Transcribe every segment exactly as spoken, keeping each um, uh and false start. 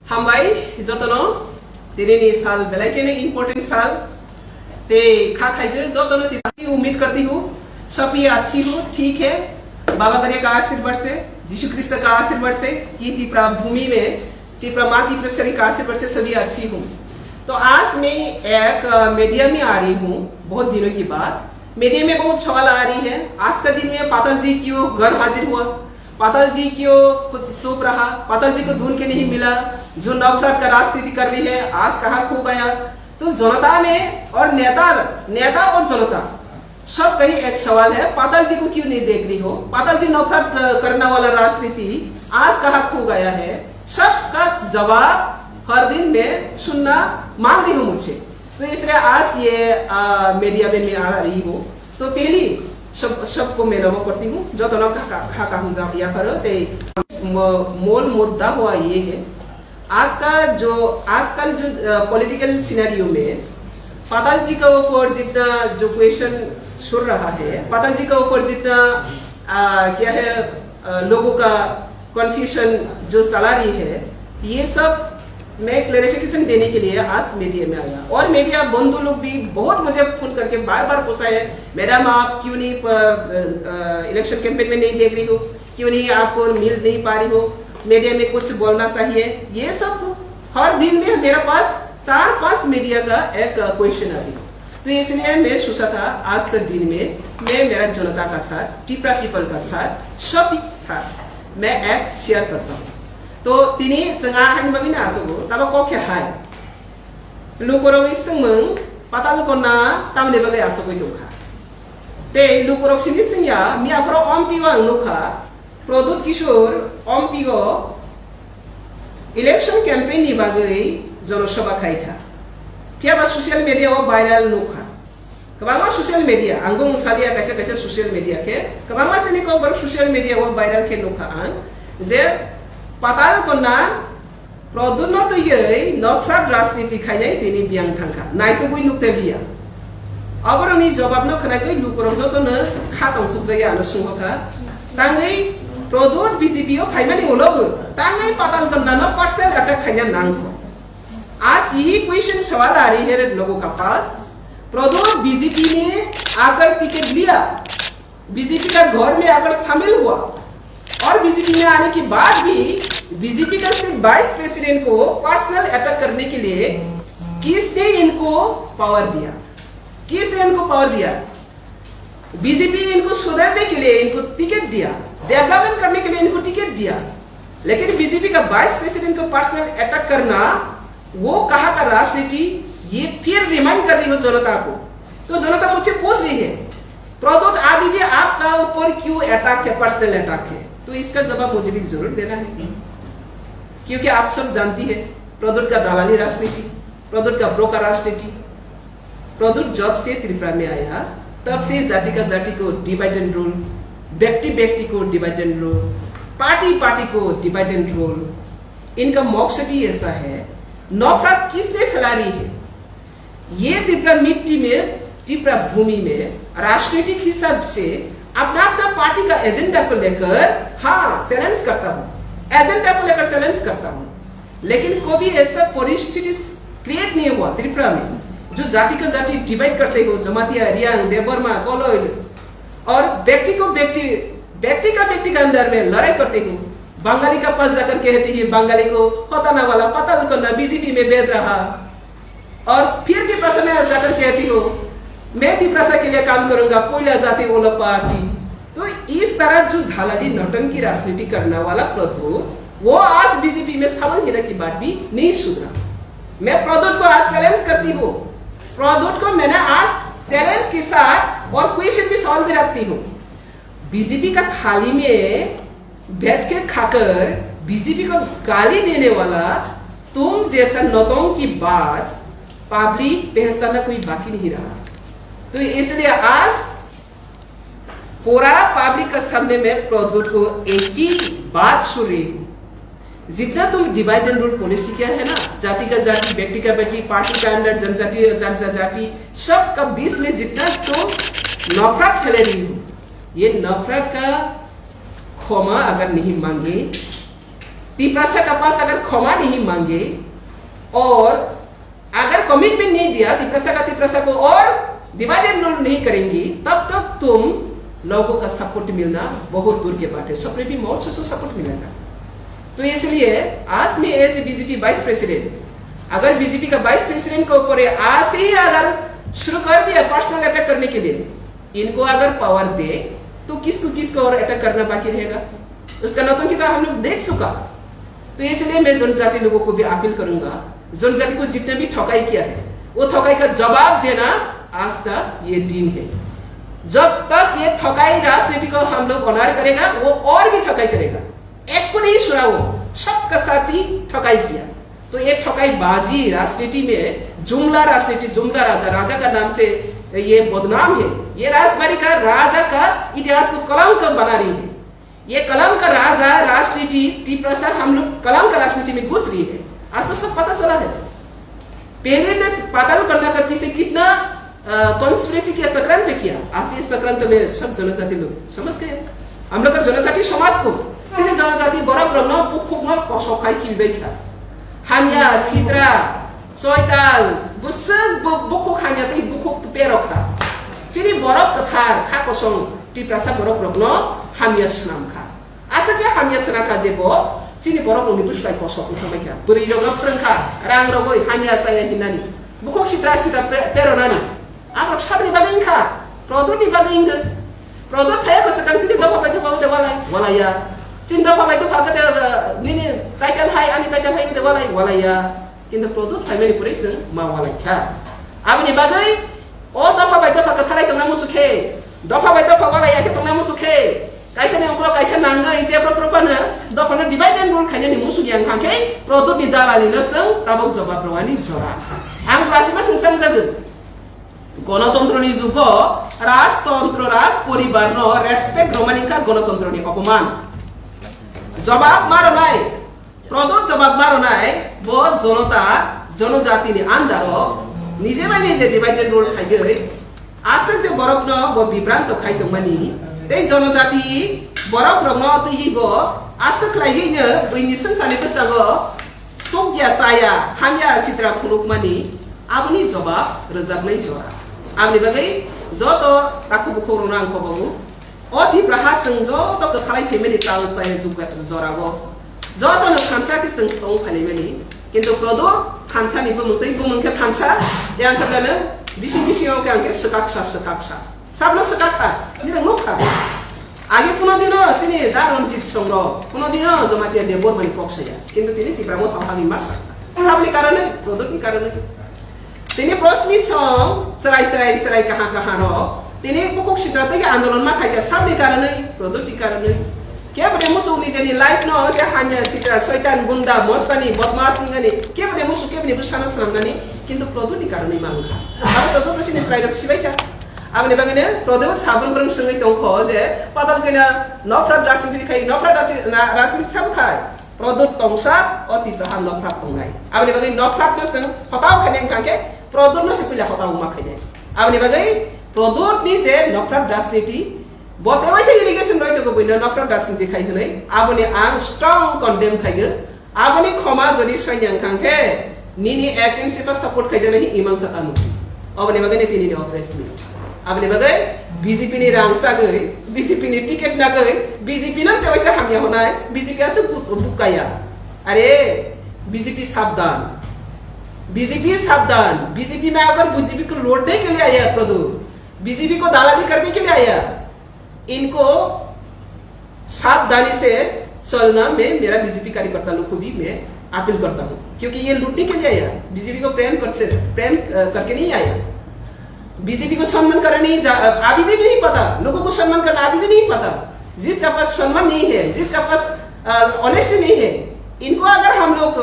Hambai jotono, tini ni sal belai khe important sal. Te kha khai je jotono tini umid karti hu, sabhi achhi ho, thik hai. Baba Garia ka ashirwad se, Jisu Krista ka ashirwad se, ye Tipra bhumi mein, Tipra mati Tipra sari ka ashirwad se sabhi achhi ho. To aaj main ek media mein aa rahi hu, bahut dino ki baad. Media mein bahut sawal aa rahi hai, aaj ka din mein Patal ji kyu ghar hajir hua? पाताल जी क्यों कुछ चुप रहा? पाताल जी को ढूंढ के नहीं मिला। जो नफरत का राजनीति कर रही है, आज कहाँ खो गया? तो जनता में और नेता, नेता और जनता, सब कहीं एक सवाल है, पाताल जी को क्यों नहीं देख रही हो? पाताल जी नफरत करने वाला राजनीति आज कहाँ खो गया है? सबका जवाब हर दिन मैं सुनना मांग रही हूँ मुझसे। तो इसलिए आज ये मीडिया में मैं आ रही हूँ। तो पहली सब सबको मैं नमो करती हूँ। जो दोनों का का का हम जा या करो ते मूल मुद्दा हुआ ये है। आज का जो आजकल जो पॉलिटिकल सिनेरियो में पाताल जी का ऊपर जितना जो क्वेश्चन सुर रहा है, पाताल जी का ऊपर जितना आ, क्या है, आ, लोगों का कन्फ्यूजन जो चला रही है, ये सब मैं क्लैरिफिकेशन देने के लिए आज मीडिया में आया। और मीडिया बंधु लोग भी बहुत मुझे फोन करके बार बार पूछा है, मैडम आप क्यों नहीं इलेक्शन कैंपेन में नहीं देख रही हो, क्यों नहीं आपको मिल नहीं पा रही हो, मीडिया में कुछ बोलना चाहिए। ये सब हर दिन में मेरे पास चार पांच मीडिया का एक क्वेश्चन आती है। तो इसलिए मैं सोचा था आज के दिन में मैं मेरा जनता का साथ, टिपरा पीपल का साथ, सबके साथ मैं एक शेयर करता हूँ। तो tini chwng a haini bagwi no aswk o, tabo kok khe hai. Lukurok ni swngmung patal konna tamni bagwi aswkwi tongkha. Tei lukurok simi swngya, miya phoro ompi o ang nukha, Pradyut Kishore ompi o election campaign ni bagwi jonosabha khaikha. Phiyaba social media o viral nukha. Kwbangma social media, ang bung salia kaisa kaisa social media khe, kwbangma sini kok borok social media o viral khe nukha ang je patal konna Pradyut no twiwi nofrat rajniti khainai tini biyang thangkha. Naitugwi nukte liya. Aboroni jobab no khwnagwi lukurok jotono kha tongthokjagwi ano swnghokha. Tangwi Pradyut B J P o phaimani ulo bo tangwi patal konna no personal attack khaina nangkho. आज यही क्वेश्चन सवाल आ रही है लोगों का पास, प्रद्युत बीजेपी ने आकर टिकट लिया, बीजेपी का घर में आकर शामिल हुआ और बीजेपी में आने के बाद भी बीजेपी का सिर्फ वाइस प्रेसिडेंट को पर्सनल अटैक करने के लिए किसने इनको पावर दिया? किसने इनको पावर दिया? बीजेपी इनको सुधरने के लिए इनको टिकट दिया, डेवलपमेंट करने के लिए इनको टिकट दिया, लेकिन बीजेपी का वाइस प्रेसिडेंट को पर्सनल अटैक करना, वो कहाँ का राजनीति? ये फिर रिमाइंड कर रही हूँ जनता को। तो जनता मुझसे पूछ रही है, प्रद्युत, अभी भी आपका ऊपर क्यों अटैक है, पर्सनल अटैक है? तो इसका जवाब मुझे भी जरूर देना है, क्योंकि आप सब जानती है प्रद्युत का दलाली राजनीति, प्रद्युत का ब्रोकर राजनीति। प्रद्युत जब से त्रिपुरा में आया, तब से जाति का जाति को डिवाइड एंड रूल, व्यक्ति व्यक्ति को divide and rule, party party को डिवाइड एंड रूल, इनका मकसद ही ऐसा है। नफरत किसने फैला रही है? ये त्रिपुरा मिट्टी में, त्रिपुरा भूमि में राजनीतिक हिसाब से अपना अपना पार्टी का एजेंडा को लेकर, हाँ, चैलेंज करता हूँ, एजेंडा को लेकर चैलेंज करता हूँ। लेकिन कभी ऐसा परिस्थिति क्रिएट नहीं हुआ त्रिपुरा में जो जाति का जाति डिवाइड करते हो, जमातिया, रियांग, देबबर्मा, कोलोइल, और व्यक्ति को व्यक्ति, व्यक्ति का व्यक्ति के अंदर में लड़ाई करते हो। बंगाली का पास जाकर कहते हैं बंगाली को पताना वाला पता उनको ना बीजेपी में भेज रहा। और फिर तिपरासा में जाकर कहती हो, मैं तिपरासा के लिए काम करूंगा, कोयला जाति वाला पार्टी। तो इस तरह जो धालाली नौटंकी राजनीति करने वाला प्रद्युत, वो आज बीजेपी में शामिल होने के बाद भी नहीं सुधरा। मैं प्रद्युत को आज चैलेंज करती हूँ, प्रद्युत को मैंने आज चैलेंज के साथ और क्वेश्चन भी सवाल भी रखती हूँ। बीजेपी का थाली में बैठ के खाकर बीजेपी को गाली देने वाला तुम जैसा नौटंकी बाज पब्लिक पहचानना कोई बाकी नहीं रहा। तो इसलिए आज पूरा पब्लिक का सामने मैं प्रद्युत को एक ही बात सुन रही हूँ, जितना तुम डिवाइड एंड रूल पॉलिसी किया है ना, जाति का जाति, व्यक्ति का व्यक्ति, पार्टी का अंदर जनजाति, जनजाति, सबका बीच में जितना तुम नफरत फैले रही हो, ये नफरत का क्षमा अगर नहीं मांगे, तिपरासा का पास अगर क्षमा नहीं मांगे और अगर कमिटमेंट नहीं दिया तिपरासा का तिपरासा को और डिवाइड एंड रूल नहीं करेंगी, तब तक तुम लोगों का सपोर्ट मिलना बहुत दूर के बात है। सपने भी मौत से सपोर्ट मिलेगा। तो इसलिए आज मैं as a BJP vice president, अगर बीजेपी का वाइस प्रेसिडेंट के ऊपर ये आज ही अगर शुरू कर दिया पर्सनल अटैक करने के लिए, इनको अगर पावर दे तो किसको किसको और अटैक करना बाकी रहेगा? उसका नौटंकी तो हम लोग देख चुका। तो इसलिए मैं जनजाति लोगों को भी अपील करूंगा, जनजाति को जितने भी ठगाई किया है, वो ठगाई का जवाब देना आज का ये दिन है। जब तक ये ठगाई राजनीति को हम लोग ऑनर करेगा, वो और भी ठगाई करेगा। एक को नहीं सुना वो, सबका साथ ही ठगाई किया। तो ये ठगाई बाजी राजनीति में जुमला राजनीति, जुमला राजा, राजा का नाम से ये बदनाम है। ये राजबाड़ी का राजा का इतिहास को कलंक बना रही है। ये कलंक राजा राजनीति तिपरासा हम लोग कलंक राजनीति में घुस रही है। आज तो सब पता चला है। पहले से पाताल करने का पीछे कितना कॉन्स्पिरेसी किया, षड्यंत्र किया। आज ये षड्यंत्र में सब जनजाति लोग समझ गए। हम लोग का जनजाति समाज को, सिर्फ जनजाति बड़ा ब्रह्म बुक खुक में पसो खाई खिल बैठा। हानिया, सिद्रा, सैताल, बुसुक, बु-, बुक खुक हानिया तो बुक खुक तो पेरो खा। सिर्फ बड़ा कथार खा कसम, तिपरासा बड़ा ब्रह्म हानिया सुनाम खा। Aswk khe hamya swnakha je bo chini borok rokni bwswlai kosok wngkha bai kha. Bwrwi rokno phrwngkha, rang rogwi hamya chaya hinani. Bukhuk sitra sitra pe-, peronani. Aborok sabni bagwi wngkha, Prodot ni bagwi wngkha. Prodot phaiya khe swkang chini dopha bai dopha wngde walai, walaiya. Chini dopha bai dopha wngde, uh, nini title hai, ani title hai wngde walai, walaiya. Kintu Prodot phaimani pore chwng ma walai kha. Aboni bagwi o dopha bai dopha kwthalai tongna musu khe, dopha bai dopha walai ya khe tongna musu khe, kaisa ni uklo kaisa nangwi jebro prophano dophano divide and rule khainani musu yang kha khe Prodot ni dalali no chwng tabok jobab rwani jora. Ang klasima swngsa wngjago. Gonotontro ni jugo rajtontro, raj poribar no respect rwmani kha gonotontro ni opoman. Jobab ma rwnai. Prodot jobab ma rwnai bo jonota, jonojatini andaro nije bai nije divide and rule khaiwi aswk je borokno bo bibranto khai tongmani tei jonojati borok rokno twiwi bo aswk khwlaiwino buini swngcharni bwskango chukya chaya hamya sitra phunukmani aboni jobab rwjaknai jora. Aboni bagwi joto takhuk bukhuk rokno ang kobogo. O Tipra ha chwng joto kwthalai phaimani chal chaya jora o. Jotono thansa khe chwng tong phainaimani. Kintu Prodot thansa ni bumung tei bumung khe thansa. Yang khe belano bising bising o khe ang khe swkaksa swkaksa. Sabno swkakha, nini nukha. Age kuno dino chini da Ranjit Songro, kuno dino Jamatia Debbarmani kok saya. Kintu tini Tipra Motha o hagwi masa. Sabni karone, Prodot ni karone. Tini press meet song, chwrai chwrai chwrai kaha kaha rok. Tini bukhuk sitra tei andolon ma khaikha sabni karonwi, Prodot ni karonwi. Keboni musuk nijeni life no je hanya sitra, soitan, gunda, mostani, bodmas wngani, keboni musuk keboni bwsano swnamnani, kintu Prodot ni karonwi ma wngkha. Abo to joto chini chwrai rok sibaikha. Aboni bagwino Prodot sabon bwrwng swngwi tongkho je, patal kena nopra rajniti khai, nopra rajniti sabo khai. Prodot tongsa, o Tipra ha noprak tongnai. Aboni bagwi noprak no chwng hotao khainai wngkha khe, Prodot no se puila hotao ma khainai. Aboni bagwi Prodot ni je noprak rajniti, bo tewaisa allegation roi tongo buino noprak rajniti khai hwnwi, aboni ang strong condemn khaiyo. Aboni khoma jodi sanya wngkha khe, nini against se support khaijaknai hi imang sa tamo. Oboni bagwi ni tini ni press meet. Aboni bagwi B J P ni rang sagwi, B J P ni ticket nagwi, B J P no tewaisa hamya hwnai, B J P aswk but-, bukkaya. Are, B J P sabdan. B J P sabdan. B J P mein agar B J P ko lotne ke liye aaya hai Prodot. B J P ko dalali karne ke liye aaya hai. इनको सावधानी से चलना मैं मेरा बीजेपी कार्यकर्ता लोग को भी मैं अपील करता हूँ, क्योंकि ये लूटने के लिए आया, बीजेपी को प्रेम कर से प्रेम अ, करके नहीं आया। बीजेपी को सम्मान करना नहीं जा, अभी भी नहीं पता, लोगों को सम्मान करना अभी भी नहीं पता। जिसका पास सम्मान नहीं है, जिसका पास ऑनेस्टी नहीं है, इनको अगर हम लोग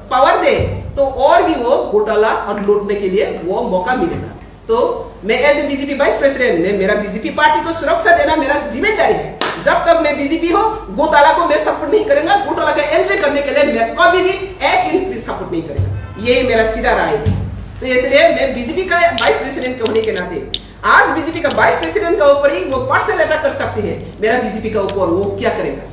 पावर दे तो और भी वो घोटाला और लूटने के लिए वो मौका मिलेगा। तो मैं as a BJP vice president, मैं मेरा बीजेपी पार्टी को सुरक्षा देना मेरा जिम्मेदारी है। जब तक मैं बीजेपी हूँ, घोटाला को मैं सपोर्ट नहीं करूंगा। घोटाला का एंट्री करने के लिए मैं कभी भी एक इंच भी सपोर्ट नहीं करूंगा। ये मेरा सीधा राय है। तो इसलिए मैं बीजेपी का वाइस प्रेसिडेंट होने के नाते आज बीजेपी का वाइस प्रेसिडेंट के ऊपर ही वो पर्सनल अटैक कर सकती है, मेरा बीजेपी का ऊपर वो क्या करेगा?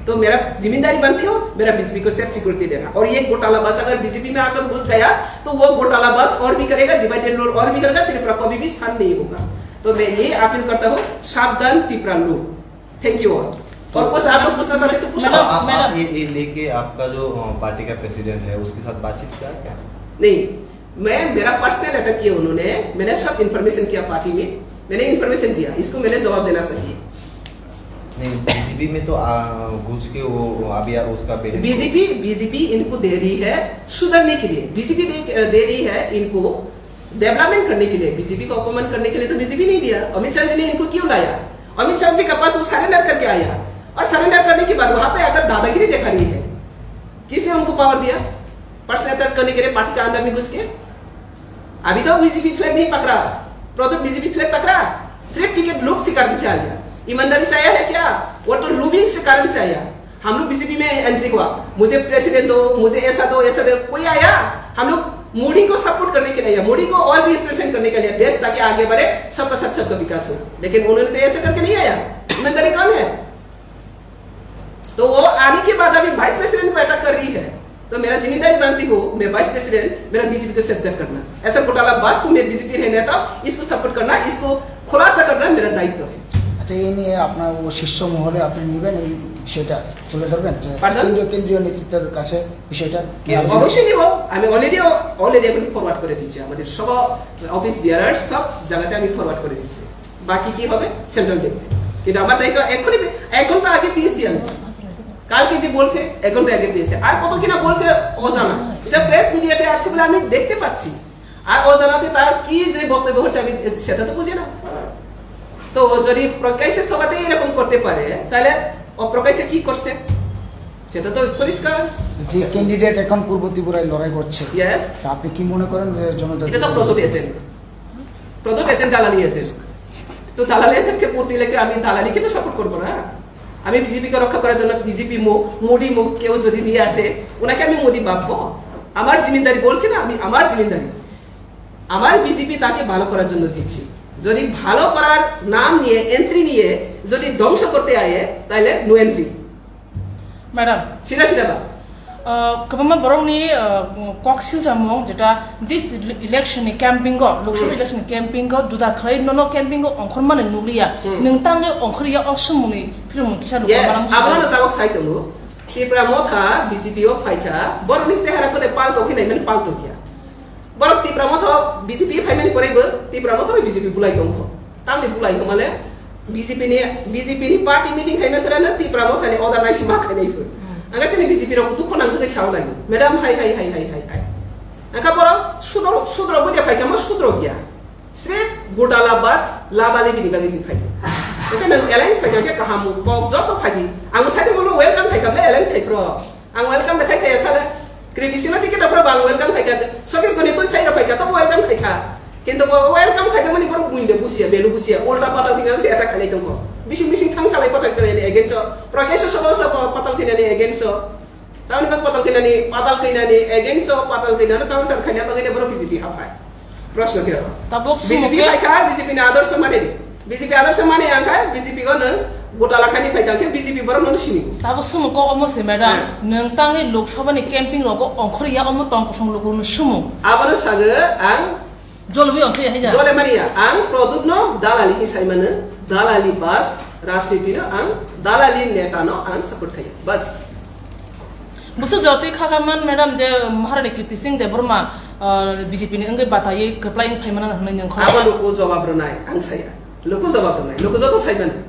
तो मेरा जिम्मेदारी बनती हो, मेरा बीजेपी को सेफ सिक्योरिटी देना। और ये घोटाला बस अगर बीजेपी में आकर घुस गया, तो वो घोटाला बस और भी करेगा, डिवाइड एंड रूल और भी करेगा, त्रिपुरा को भी, भी स्थान नहीं होगा। तो मैं ये अपील करता हूँ, सावधान त्रिपुरा लोग। Thank you all. और कुछ आप लोग पूछना चाहते तो पूछो। मैडम, आप, आप मैडम। ये, ये लेके आपका जो, अ, पार्टी का प्रेसिडेंट है, उसके साथ बातचीत किया क्या? नहीं, मैं, मेरा पर्सनल अटैक किया उन्होंने, मैंने सब इन्फॉर्मेशन किया पार्टी में, मैंने इन्फॉर्मेशन दिया, इसको मैंने जवाब देना चाहिए। नहीं, बीजेपी में तो, आ, घुस के वो, वो अभी उसका बिहेव बीजेपी, बीजेपी इनको दे रही है सुधरने के लिए, बीजेपी दे, दे रही है इनको डेवलपमेंट करने के लिए। बीजेपी को अपमान करने के लिए तो बीजेपी नहीं दिया। अमित शाह जी ने इनको क्यों लाया? अमित शाह जी के पास वो सरेंडर करके आया और सरेंडर करने के बाद वहां पे आकर दादागिरी दिखा रही है। किसने उनको पावर दिया पर्सनल अटैक करने के लिए पार्टी के अंदर में घुस के? अभी तो बीजेपी फ्लैग नहीं पकड़ा, प्रदीप बीजेपी फ्लैग पकड़ा, सिर्फ टिकट लोभ से कारण से आया। ईमानदारी से आया है क्या? वो तो लोभी से कारण से आया। हम लोग बीजेपी में एंट्री हुआ, मुझे प्रेसिडेंट दो, मुझे ऐसा दो, ऐसा दो, कोई आया? हम लोग मोदी को सपोर्ट करने के लिए आया, मोदी को और भी स्ट्रेंथन करने के लिए, देश ताकि आगे बढ़े, सबका साथ सबका विकास हो। लेकिन उन्होंने तो ऐसे करके नहीं आया। ईमानदारी कौन है? तो वो आने के बाद अभी वाइस प्रेसिडेंट को अटैक कर रही है। तो मेरा जिम्मेदारी बनती हो, मैं वाइस प्रेसिडेंट, मेरा बीजेपी को सेफगार्ड करना। ऐसा घोटाला बस को, मैं बीजेपी रहने था, इसको सपोर्ट करना, इसको खुलासा करना मेरा दायित्व है। আচ্ছা, এই নিয়ে আপনার ও শীর্ষ মহলে আপনি নেবেন এই বিষয়টা তুলে ধরবেন যে পার্সন? কেন্দ্রীয়, কেন্দ্রীয় নেতৃত্বের কাছে বিষয়টা কি নিয়ে আলোচনা? অবশ্যই নিব। আমি অলরেডি, অলরেডি এখন ফরওয়ার্ড করে দিচ্ছি, আমাদের সব অফিস বিয়ারার সব জায়গাতে আমি ফরওয়ার্ড করে দিচ্ছি। বাকি কি হবে সেন্ট্রাল দেখবে। কিন্তু আমার দায়িত্ব এখনই, এক ঘন্টা আগে পেয়েছি আমি। কালকে যে বলছে, এক ঘন্টা আগে পেয়েছে। আর কত কিনা বলছে অজানা। এটা প্রেস মিডিয়াতে আছে বলে আমি দেখতে পাচ্ছি। আর অজানাতে তার কি যে বক্তব্য হচ্ছে আমি সেটা তো বুঝি না। তো ও যদি প্রকাশ্যে সভাতে এরকম করতে পারে, তাহলে অপ্রকাশ্যে কি করছে? সেটা তো পরিষ্কার। যে ক্যান্ডিডেট এখন পূর্ব ত্রিপুরায় লড়াই করছে, ইয়েস। আচ্ছা, আপনি কি মনে করেন যে জনজাতি এটা তো প্রস্তুত এজেন্ট। প্রদীপ এজেন্ট, দালালি এজেন্ট। তো দালালি এজেন্টকে ভোট দিলে কি আমি দালালিকে তো সাপোর্ট করবো না? আমি বিজেপিকে রক্ষা করার জন্য বিজেপি মুখ, মোদি মুখ কেউ যদি নিয়ে আসে, ওনাকে আমি মোদি ভাববো? আমার জিমিনদারি বলছি না, আমি আমার জিমিনদারি, আমার বিজেপি তাকে ভালো করার জন্য দিচ্ছি। যদি ভালো করার নাম নিয়ে, এন্ট্রি নিয়ে যদি ধ্বংস করতে আয়, তাহলে no entry. Madam. Sida sida ba. Uh, kwbangma borokni, uh, kok siljamung jeta this election ni camping o, Lok Sabha Hmm. election ni camping o, juda khlai nono camping o ongkhormani nukliya. Hmm. Nwng tangwi ongkhorya o swngmungni philmung kisa lukha Yes, manang abono muchung. Tabok sai tongo. Tipra Motha B J P o phaikha, borokni sehara pode palto hinai mani palto kya. Borok Tipra Motha B J P phaimani poraibo Tipra Motha bai B J P bulai tongkho. Tamni bulai hwnmale B J P ni, B J P ni party meeting khaina srano Tipra Motha ni order naisi ma khainai phuru. Hmm. Ang sini B J P rok dukho nangjagwi sao laio. Madam, hai, hai, hai. Angkha borok sudro, sudro bwde phaikha mo sudro gya. Srep gotala bas labali bini bagwi si phaikha. Angkha nang alliance phaikha khe kaham kok joto phaidi. Ang sade bono welcome phaikha ble alliance khai pro. Ang welcome da khai khaya sala. Criticism ti kita pro bang welcome khai kha. Sokis bani tui khai ra khai kha, to welcome khai kha. Kintu bo welcome khai jamani borok buinde busia, belu busia, ulta patal tinggal si attack khalai tongko. Bising bising thang salai patal khalai ni against o. Prakash sabha sabha patal khalai ni against o. Tamni bak patal khalai ni, patal khalai ni against o, patal khalai ni counter khalai bagwi borok B J P hapai. Proshno khe. Tabuk B J P sumo khe phaikha, B J P ni adorsho mane di. B J P adorsho mane ang kha, B J P go nung gotala khani phaikha khe B J P borok no sini. Tabuk sumo ko omo se madam, Hmm. Nung tangwi Lok Sabha ni camping rogo ongkhor ya omo tong kosong luku no sumo. Abono sago ang Jolwi ongkhor ya haja. Jole mani ya, ang Prodip no dalali hi sai mano, dalali bas, rajniti no ang, dalali neta no ang support khayo. Bas. Busu jotwi khakhaman madam je Maharani Kirti Singh Debbarma, ah, B J P ni wngwi bataiwi kwplai wng phaimana hwnwi nwng khoro. Abo luku jawab rwnai, ang saya. Luku jawab rwnai, luku joto saimani.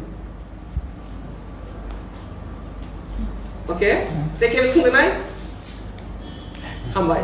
Okay? Tei kebo swngwi nai? Hambai.